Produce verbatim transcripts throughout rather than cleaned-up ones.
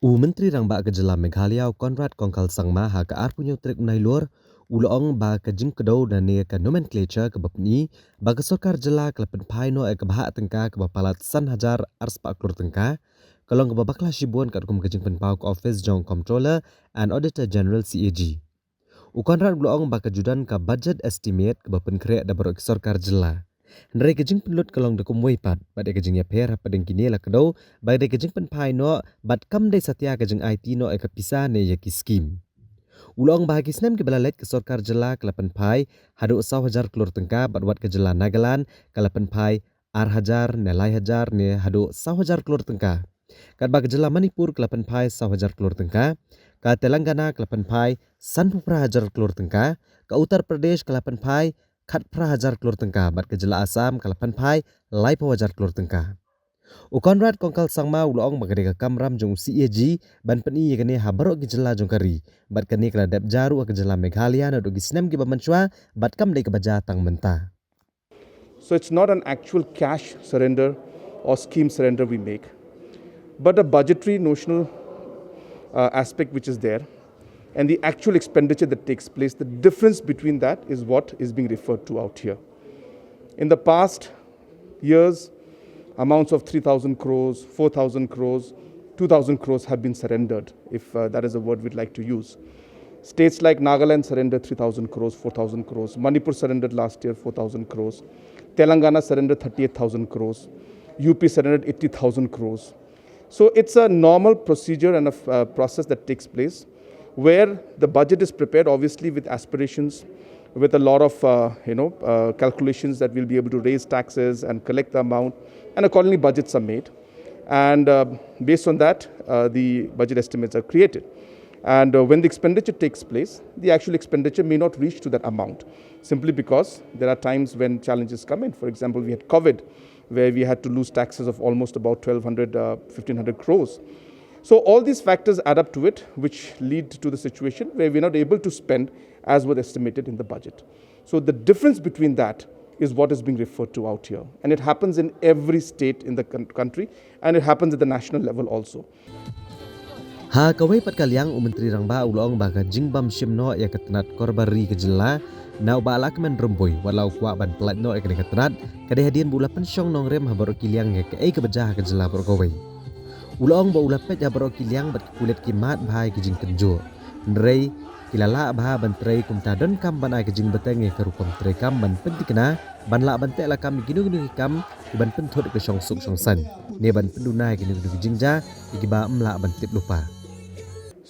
U Myntri Rangbah ka Jylla Meghalaya, u Conrad Kongkal Sangma, ha ka arphew hynñiew tarik u Nailur, u la ong ba ka jingkdew da ne ka nomenclature kaba pyni ba ka sorkar jylla ka la pynphai noh ïa ka bhah tyngka kaba palat san hajar arspah klur tyngka, ka long kaba bakla shibun katkum ka jingpynpaw ka office jong Comptroller and Auditor General, C A G. U Conrad u la ong ba ka ju don ka budget estimate kaba pynkhreh da baroh ki sorkar jylla. Hynrei ka jingpynlut ka long da kumwei pat, bad ïa ka jingïapher hapdeng kine la kdew ba dei ka jingpynphai noh bad kam dei satia ka jingaiti noh ïa ka pisa ne ïa ki skim. U la ong ba ha ki snem kiba la leit ka sorkar jylla ka la pynphai haduh saw hajar klur tyngka, bad wat ka jylla Nagaland ka la pynphai ar hajar ne lai hajar ne haduh saw hajar klur tyngka. Katba ka jylla Manipur ka la pynphai saw hajar klur tyngka, ka Telangana ka la pynphai sanphew phra hajar klur tyngka, ka Uttar Pradesh ka la pynphai khatphra hajar klur tyngka, bad ka jylla Assam ka la pynphai laiphew hajar klur tyngka. U Conrad Kongkal Sangma u la ong ba ka dei ka kamram jong u C A G ban pyni ïa kane ha baroh ki jylla jong ka ri, bad kane ka la dep jia ruh ha ka jylla Meghalaya naduh ki snem kiba mynshuwa, bad kam dei kaba jia tang mynta. So it's not an actual cash surrender or scheme surrender we make, but a budgetary notional uh, aspect which is there, and the actual expenditure that takes place, the difference between that is what is being referred to out here. In the past years, amounts of three thousand crores, four thousand crores, two thousand crores have been surrendered, if uh, that is a word we'd like to use. States like Nagaland surrendered three thousand crores, four thousand crores. Manipur surrendered last year four thousand crores. Telangana surrendered thirty-eight thousand crores. U P surrendered eighty thousand crores. So it's a normal procedure and a uh, process that takes place where the budget is prepared, obviously, with aspirations, with a lot of uh, you know uh, calculations that we'll be able to raise taxes and collect the amount, and accordingly budgets are made, and uh, based on that uh, the budget estimates are created. And uh, when the expenditure takes place, the actual expenditure may not reach to that amount, simply because there are times when challenges come in. For example, we had COVID, where we had to lose taxes of almost about twelve hundred, uh, fifteen hundred crores. So all these factors add up to it, which lead to the situation where we're not able to spend as was estimated in the budget. So the difference between that is what is being referred to out here. And it happens in every state in the country, and it happens at the national level also. Ha kawei pat ka liang, u Myntri Rangbah u la ong ba ka jingbym shim noh ïa ka tnat kor bari ka jylla na u Bah Lahkmen Rymbui, wat la u kwah ban pyllait noh ïa kane ka tnat, ka dei hadien ba u la pynshong nongrim ha baroh ki liang ïa kaei kaba jia ha ka jylla baroh kawei. U la ong ba u la peit ha baroh ki liang bad ki pulit ki mad bha ïa ki jingkynjoh. Hynrei ki la lah bha ban trei kumta donkam ban ai ka jingbteng ïa ka rukom treikam ban pynthikna ban lah ban teh lakam ïa kino kino ki kam kiban pynthut ïa ka shongsuk shongsaiñ ne ban pynduna ïa kino kino ki jingjia ïa kiba ym lah ban tip lypa.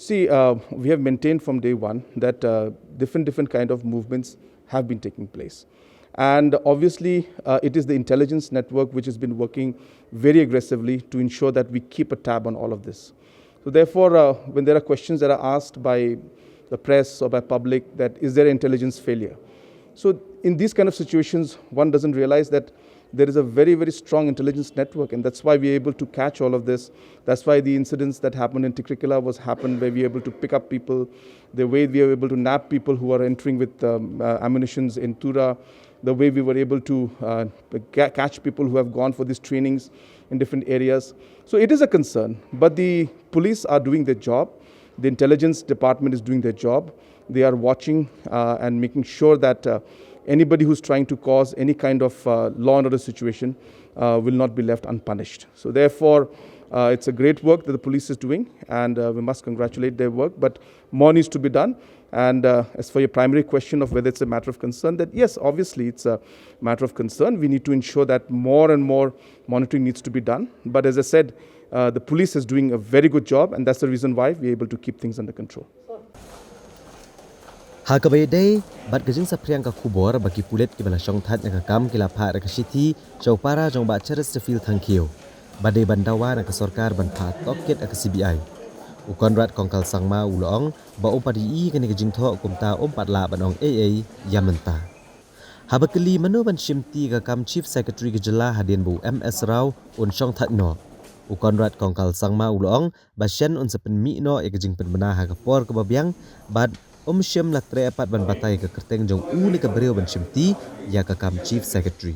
See, uh, we have maintained from day one that uh, different different kind of movements have been taking place. And obviously, uh, it is the intelligence network which has been working very aggressively to ensure that we keep a tab on all of this. So therefore, uh, when there are questions that are asked by the press or by public that is there intelligence failure? So in these kind of situations, one doesn't realize that there is a very, very strong intelligence network, and that's why we're able to catch all of this. That's why the incidents that happened in Tikrikilla was happened where we were able to pick up people, the way we were able to nab people who are entering with um, uh, ammunitions in Tura, the way we were able to uh, catch people who have gone for these trainings in different areas. So it is a concern, but the police are doing their job. The intelligence department is doing their job. They are watching uh, and making sure that uh, anybody who's trying to cause any kind of uh, law and order situation uh, will not be left unpunished. So therefore, uh, it's a great work that the police is doing, and uh, we must congratulate their work. But more needs to be done. And uh, as for your primary question of whether it's a matter of concern, that yes, obviously it's a matter of concern. We need to ensure that more and more monitoring needs to be done. But as I said, uh, the police is doing a very good job, and that's the reason why we're able to keep things under control. Ha kaba ïadei bad ka jingsaphriang ka khubor ba ki pulit kiba la shongthait na ka kam ki la phah da ka shithi sha u para jong Bah Chesterfield Thangkhiew ba dei ban dawa na ka sorkar ban phah tohkit ha ka C B I. U Conrad Kongkal Sangma u la ong ba um pat ïohi kane ka jingthoh, kumta um pat lah ban ong ei ei ïa mynta. Haba kylli mano ban shimti ka kam Chief Secretary ka jylla hadien ba u M S Rao un shongthait noh, u Conrad Kongkal Sangma u la ong ba shen un sa pynmih noh ïa ka jingpynbna ha ka por kaba biang bad um shym la treh pat ban batai ïa ka kyrteng jong u ne ka briew ban shimti ïa ka kam Chief Secretary.